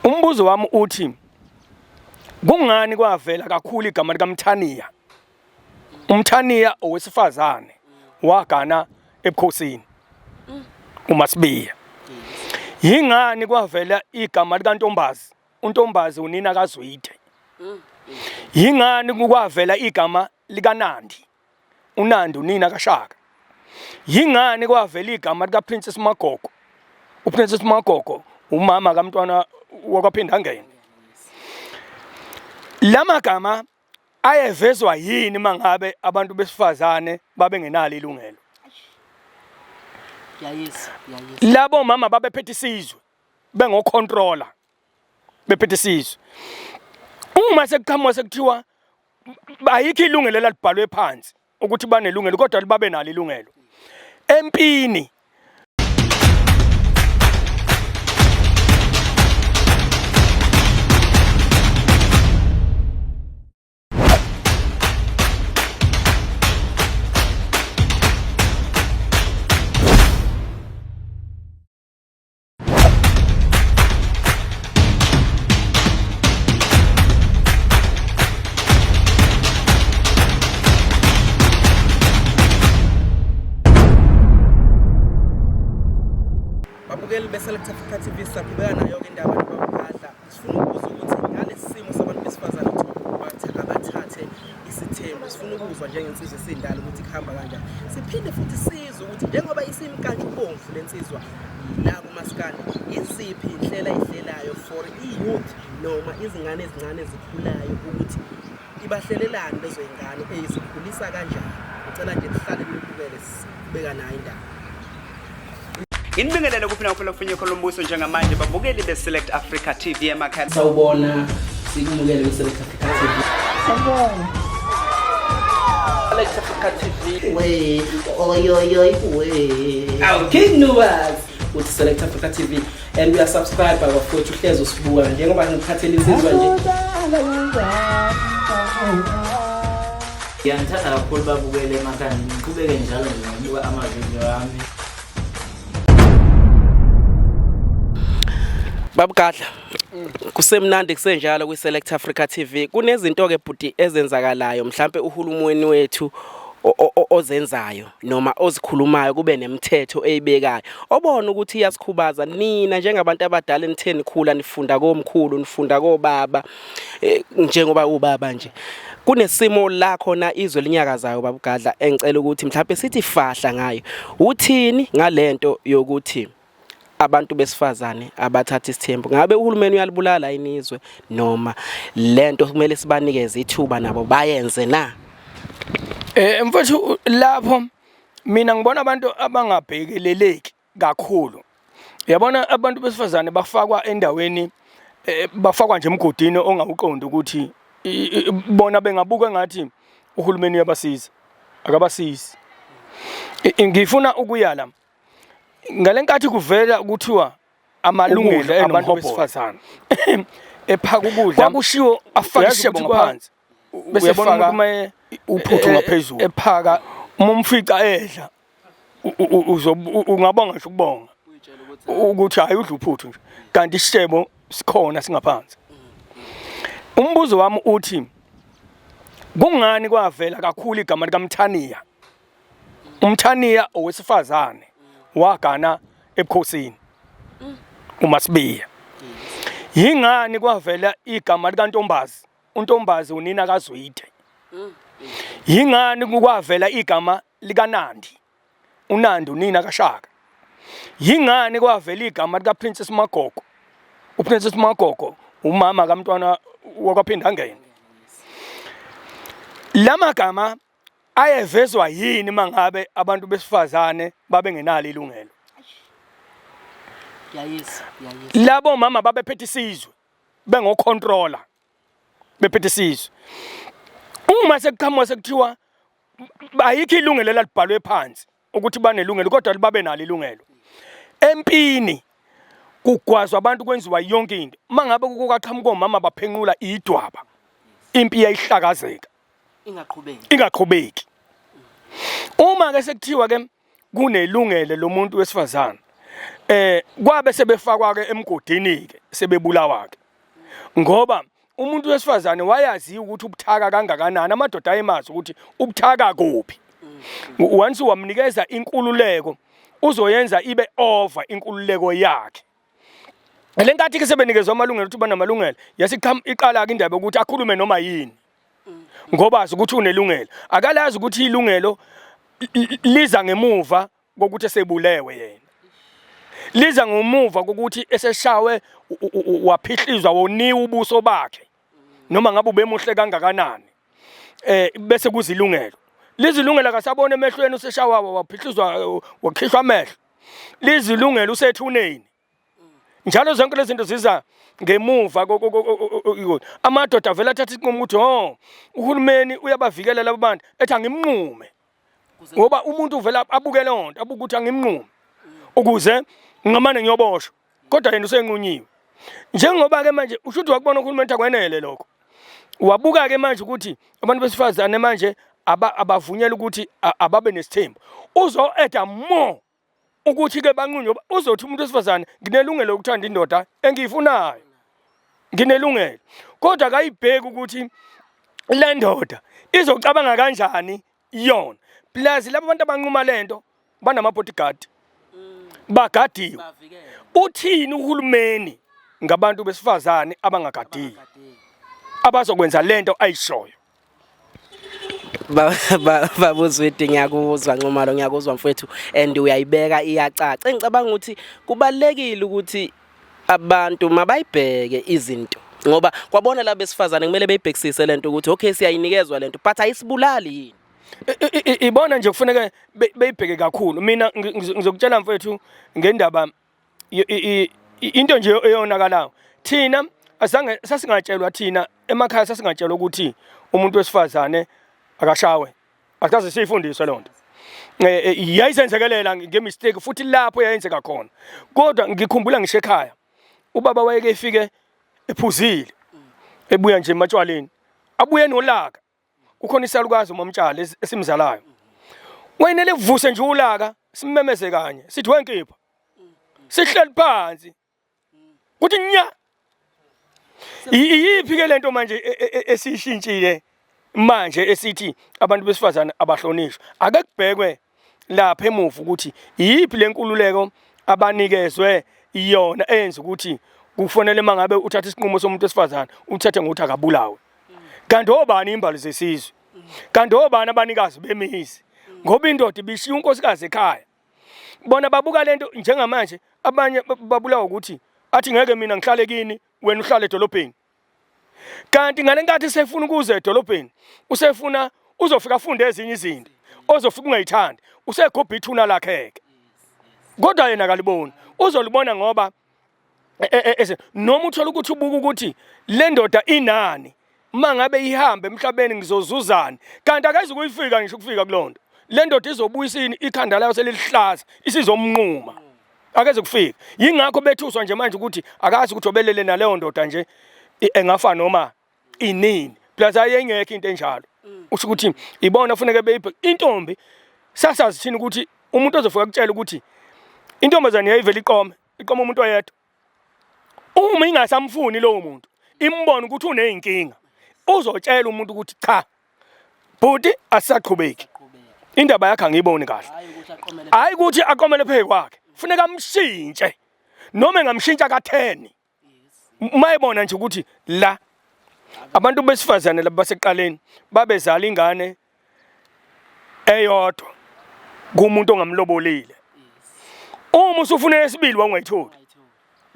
Umbuzo wami uthi kungani kwavela kakhulu igama likaMthaniya? UMthaniya owesifazane wagana ebukhosini uMasibiya. Yingani kwavela igama likaNtombazi? UNtombazi unina kaZwide. Yingani kwavela igama likaNandi? uNandi unina kaShaka. Yingani kwavela igama likaPrincess Magogo? UPrincess Magogo umama kamntwana wakwaPhindangene. Lamagama ayevezwa yini mangabe abantu besifazane babengenalo ilungelo? Yayizwa, yayizwa. Labo mama babephethe isizwe bengocontroller bephethe isizwe. Uma sekuqhamuka sekuthiwa ayikho ilungelo elalibhalwe phansi ukuthi banelungelo kodwa babe nalo ilungelo empini. Babukeli beSelect Africa TV, sisaqhubeka nayo-ke indaba nobabgadla. Sifuna ukubuza ukuthi ngalesi simo sabantu besifazane kuthiwa bathi abathathe isithembu, sifuna ukuzwa njengensizwa esindala ukuthi kuhamba kanjani. Siphinde futhi sizwe ukuthi njengoba isimkantshubomvu lensizwa la kumaskandi, iziphi iy'nhlelo ayihlelayo for i-youth noma izingane ezincane ezikhulayo, ukuthi ibahlelelani lezo y'ngane, eyizikhulisa kanjani. Ngicela nje nihlale nibukele, sibeka nayo indaba. Nginibingelele kuphi nakuphi kufinye khona umbuso njengamanje, babukeli be-Select Africa TV emakhaya. Sawubona, sikumukele kwi-Select Africa TV. Sawubona. Select Africa TV. We, oyoyoy, we. Awu King Nuwas uthi Select Africa TV and we are subscribe bafowethu, uhlezi usibuka njengoba ngikuphathela insizwa nje. Ngiyanithanda kakhulu babukele emakhaya, ngiqhubeke njalo nje ngokubuka amavidiyo ami. Babugadla, kusemnandi kusenjalo kwi-Select Africa TV. Kunezinto ke bhuti ezenzakalayo mhlambe uhulumeni wethu ozenzayo noma ozikhulumayo, kube nemithetho eyibekayo obona ukuthi iyasikhubaza nina njengabantu abadala enithe nikhula nifunda komkhulu, nifunda kobaba, njengoba ubaba nje. Kunesimo la khona izwe linyakazayo, babugadla, engicela ukuthi mhlawumbe sithi fahla ngayo. Uthini ngalento yokuthi abantu besifazane abathatha isithembu? Ngabe uhulumeni uyalibulala yini izwe, noma lento kumele sibanikeze ithuba nabo bayenze na? Mfowethu, lapho mina ngibona abantu abangabhekeleleki kakhulu. Yabona, abantu besifazane bafakwa endaweni, bafakwa nje emgodini ongawuqondi ukuthi bona bengabuka ngathi uhulumeni uyabasiza, akabasizi. Ngifuna ukuyala ngalenkathi kuvela kuthiwa amalungelo Ukudla abantu enomhobholo. besifazane ephaka ukudla, Kwakushiwo afake uyazi isishebo ukuthi ngaphansi bese uyabona faka umuntu uma uphuthu ngaphezulu ephaka, uma umfica edla ungabonga nje ukubonga ukuthi hayi, udla uphuthu nje, kanti isishebo sikhona singaphansi. Umbuzo wami uthi kungani kwavela kakhulu igama likaMthaniya? UMthaniya owesifazane wagana ebukhosini uMasibiya. Yingani kwavela igama likaNtombazi? UNtombazi unina kaZwide. Yingani kwavela igama likaNandi? UNandi unina kaShaka. Yingani kwavela igama likaPrincess Magogo? UPrincess Magogo umama kamntwana wakwaPhindangene. Lamagama ayevezwa yini mangabe abantu besifazane babengenalo ilungelo? Yayizwa, yayizwa. Labo mama babephethe isizwe bengocontroller, bephethe isizwe. Uma sekuqhamuka sekuthiwa ayikho ilungelo elalibhalwe phansi ukuthi banelungelo kodwa babe nalo ilungelo, empini kugwazwa abantu, kwenziwa yonke into. Mangabe kukaqhamuka omama baphenqula idwaba, impi iyayihlakazeka. Ingaqhubeki. Ingaqhubeki. Uma ke sekuthiwa ke kunelungelo lomuntu wesifazane, Kwabe sebefakwa ke emgodini ke sebebulawa ke. Ngoba umuntu wesifazane wayazi ukuthi ubuthaka kangakanani, amadoda ayemazi ukuthi ubuthaka kuphi. Once wamnikeza inkululeko uzoyenza ibe over inkululeko yakhe. Le nkathi ke sebenikezwe amalungelo ukuthi banamalungelo, yasiqham iqala ke indaba yokuthi akhulume noma yini. Ngoba azi ukuthi unelungelo. Akalazi ukuthi ilungelo liza ngemuva kokuthi esebulewe yena. Liza ngomuva kokuthi eseshawe waphihlizwa woniwa ubuso bakhe. Noma ngabe ubemuhle kangakanani. Bese kuzilungelo. Lizilungelo akasabona emehlweni useshawa waphihlizwa wakhishwa amehlo. Lizilungelo usethuneni. Njalo zonke lezi zinto ziza ngemuva, amadoda avela athatha isinqumo ukuthi oh uhulumeni uyabavikela labo bantu, ethi angimnqume. Ngoba umuntu uvela abuke leyo nto, abuke ukuthi angimnqume ukuze ngingamane ngiyoboshwa, kodwa yena usenqunyiwe. Njengoba ke manje usho ukuthi wakubona uhulumeni akwenele lokho, wabuka ke manje ukuthi abantu besifazane manje abavunyelwa ukuthi ababe nesithembu, uzo-add more ukuthi ke banqunywe. Uzothi umuntu wesifazane nginelungelo lokuthanda indoda engiyifunayo, nginelungelo, kodwa akayibheki ukuthi le ndoda izocabanga kanjani yona. Plus laba bantu abanquma lento banama bodyguard, bagadiwe. Uthini uhulumeni ngabantu besifazane abangagadiwe abazokwenza lento ayishoyo? Babuzwidi, ngiyakuzwa Nxumalo, ngiyakuzwa mfowethu, and uyayibeka iyacaca. Engicabanga ukuthi kubalekile ukuthi abantu mabayibheke izinto, ngoba kwabona laba besifazane kumele beyibhekisise lento ukuthi okay siyayinikezwa lento, but ayisibulali yini? Ibona nje kufuneka beyibheke kakhulu. Mina ngizokutshela mfowethu ngendaba into nje eyonakalayo. Thina azange sasingatshelwa, thina emakhaya sasingatshelwa ukuthi umuntu wesifazane akashawe, asikaze siyifundiswe loo nto. Yayizenzekelela ngemistake futhi lapho yayenzeka khona. Kodwa ngikhumbula ngisho ekhaya ubaba wayeke efike ephuzile, ebuya nje ematshwaleni, abuye nolaka. Kukhona isalukazi umamtshali esimzalayo, wayenele kuvuse nje ulaka, simemeze kanye sithi wenkipha, sihleli phansi kuthi nya. Iyiphi ke lento manje esishintshile manje esithi abantu besifazane abahlonishwa? Ake kubhekwe lapha emuva ukuthi iyiphi lenkululeko abanikezwe iyona eyenza ukuthi kufanele mangabe uthatha isinqumo somuntu wesifazane uthathe ngokuthi akabulawe. Kanti obani imbali zesizwe? Kanti obani abanikazi bemizi? Ngoba indoda ibishiya unkosikazi ekhaya. Bona babuka lento njengamanje, abanye babulawa ukuthi athi ngeke mina ngihlale kini, wena uhlale edolobheni. Kanti ngale nkathi sefuna ukuza edolobheni, usefuna uzofika afunde ezinye izinto ozofika ungayithandi, usegubha ithuna lakhe ke. Kodwa yena akaliboni, uzolibona ngoba noma uthola ukuthi ubuka ukuthi le ndoda inani, uma ngabe ihambe emhlabeni ngizozuzani, kanti akayizukuyifika ngisho ukufika kulonto. Le ndoda izobuyisa ini ikhanda layo selilihlaza, isizomnquma, akeze kufika. Yingakho bethuswa nje manje ukuthi akazi ukuthi obelele naleyo ndoda nje engafa noma inini. Plus ayengekho into enjalo. Usho ukuthi ibona kufuneka beyibheke intombi. Sasazi thina ukuthi umuntu ozofika kutshela ukuthi intombazane yayivele iqome iqoma umuntu oyedwa, uma ingasamfuni lowo muntu, imbona ukuthi uneyinkinga, uzotshela umuntu ukuthi cha bhuti, asisaqhubeki, indaba yakhe angiyiboni kahle. Hayi ukuthi aqomele phezu kwakhe, funeka amshintshe noma engamshintsha ka-10 uma ebona nje ukuthi la abantu besifazane laba basekuqaleni babezala ingane eyodwa kumuntu ongamlobolile, uma usufuna esibili wawungayitholi,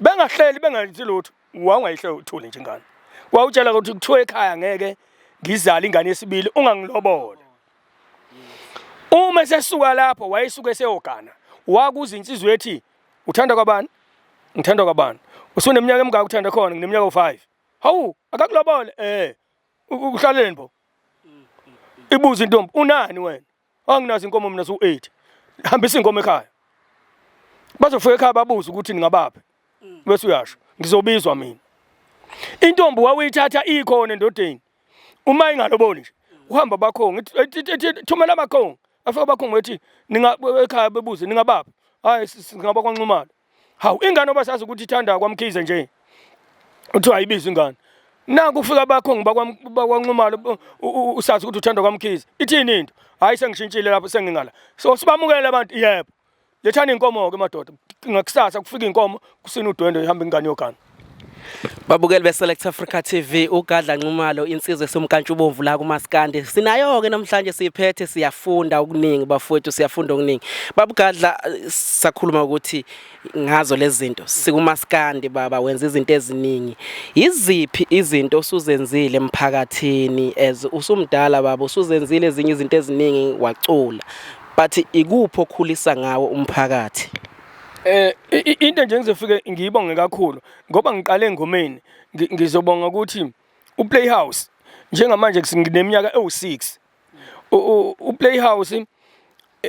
bengahleli bengathi lutho, wawungayihloli nje ingane. Wawutshela ukuthi kuthiwa ekhaya ngeke ngizale ingane yesibili ungangilobola. Uma esesuka lapho wayesuke eseyogana, wakuza insizwa ethi uthanda kwabani, ngithanda kwabani, usuneminyaka emingaka uthanda khona? Ngineminyaka u5. Hawu, akakulobole. Uhlaleni bo. Ibuza intombi, unani wena? Anginazo inkomo mina, su8. Hambisa inkomo ekhaya. Bazofika ekhaya babuze ukuthi ningabaphi, bese uyasho ngizobizwa mina. Intombi wawuyithatha ikhona endodeni, uma ingaloboli nje uhamba bakhonga, thumela abakhonga, afika abakhonga bethi ninga ekhaya, bebuze ningabaphi? Hayi, singaba kwaNxumalo. Hawu, ingane obasazi ukuthi ithanda kwaMkhize nje, uthiwa ayibizwe ingane. Naku kufika abakhongi bakwaNxumalo, usazi ukuthi uthanda kwaMkhize, ithini into? Hhayi, sengishintshile lapho, sengingala. So sibamukele abantu, yebo. Lethani inkomo-ke madoda, ngakusasa kufika inkomo, kusina udwendwe, ihamba ingane yogana. Babukeli beSelect Africa TV, uGadla Nxumalo, insizwa esomkantshubomvu la kuMaskandi. Sinayo-ke namhlanje, siyiphethe, siyafunda okuningi bafowethu, siyafunda okuningi. Babugadla, sakhuluma ukuthi ngazo lezi zinto sikuMaskandi baba, wenza izinto eziningi. Yiziphi izinto osuzenzile emphakathini as usumdala baba? Usuzenzile ezinye izinto eziningi, wacula, but ikuphi okhulisa ngawo umphakathi? Into nje ngizofike ngiyibonge kakhulu ngoba ngiqale engomeni, ngizobonga ukuthi uPlayhouse njengamanje ngineminyaka ewu6. UPlayhouse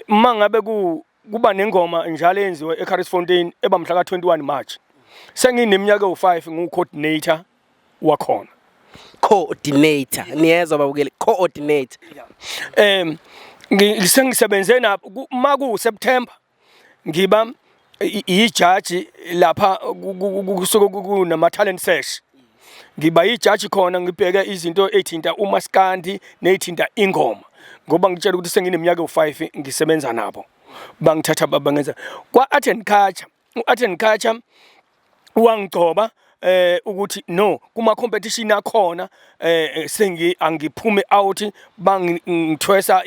mangabe kuba nengoma njalo eyenziwe eCaris Fontaine eba mhla ka21 March, sengineminyaka ewu5 ngiwu-coordinator wakhona. Coordinator, niyezwa babukeli, coordinator. Sengisebenze nabo maku September, ngiba ijaji lapha kusuke kunama talent search, ngiba ijaji khona, ngibheke izinto ezithinta umaskandi nezithinta ingoma, ngoba ngitshela ukuthi sengineminyaka ewu5 ngisebenza nabo. Bangithatha bangenza kwa art and culture. U-art and culture wangigcoba ukuthi no, kuma competition akhona sengi angiphume out, bangithwesa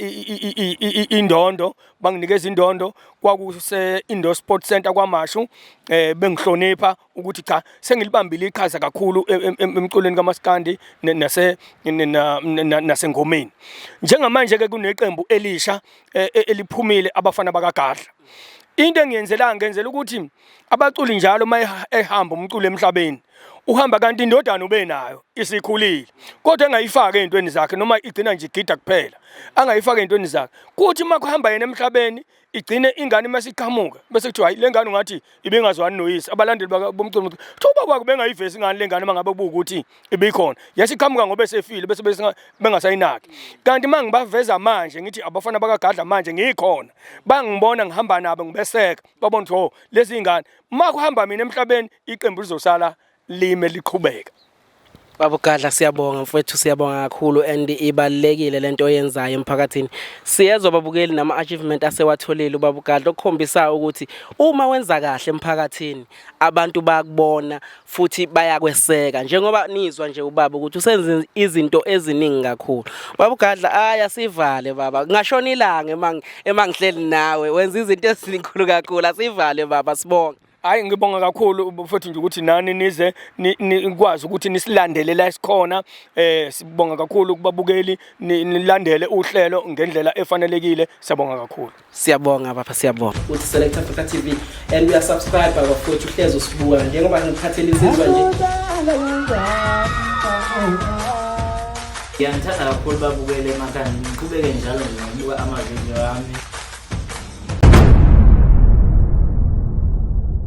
indondo, banginikeza indondo, kwakuse Indoor Sport Center kwaMashu. Bengihlonipha ukuthi cha, sengilibambile iqhaza kakhulu emculweni kaMaskandi nase nasengomeni. Njengamanje ke kuneqembu elisha eliphumile, Abafana Bakagadla. Into engiyenzela, ngenzela ukuthi abaculi njalo uma ehamba umculo emhlabeni, uhamba kanti indodana ube nayo isikhulile, kodwa engayifaki ey'ntweni zakhe, noma igcina nje igida kuphela, angayifaki ey'ntweni zakhe. Kuthi uma kuhamba yena emhlabeni, igcine ingane uma isiqhamuka, bese kuthiwa hayi, le ngane ungathi ibingazwani noyise. Abalandeli bomculo kuthiwa ubaba wakhe bengayivesi ingane, le ngane uma ngabe kuwukuthi ibikhona yasiqhamuka ngoba esefile, bese bengasayinaki. Kanti uma ngibaveza manje, ngithi Abafana Bakagadla, manje ngikhona, bangibona ngihamba nabo, ngibeseka, babona ukuthi oh, lezi ngane, uma kuhamba mina emhlabeni, iqembu lizosala lime liqhubeka. Baba Gadla, siyabonga mfowethu, siyabonga kakhulu, and ibalulekile lento oyenzayo emphakathini. Siyezwa babukeli nama achievement asewatholile ubaba Gadla, okukhombisa ukuthi uma wenza kahle emphakathini abantu bayakubona futhi bayakweseka, njengoba nizwa nje ubaba ukuthi usenze izinto eziningi kakhulu. Baba Gadla, aya sivale baba, ngashona ilanga emangihleli nawe, wenza izinto ezinkulu kakhulu. Asivale baba, sibonge. Hayi, ngibonga kakhulu futhi nje ukuthi nani nize nikwazi ukuthi nisilandele la esikhona. Sibonga kakhulu kubabukeli, nilandele uhlelo ngendlela efanelekile. Siyabonga kakhulu. Siyabonga baba, siyabonga. Uthi Select Africa TV and we are subscribe bafowethu, uhlezi usibuka njengoba ngikuphathela insizwa nje. Ngiyanithanda kakhulu babukele emakhaya, ngiqhubeke njalo nje nokubuka amavidiyo ami.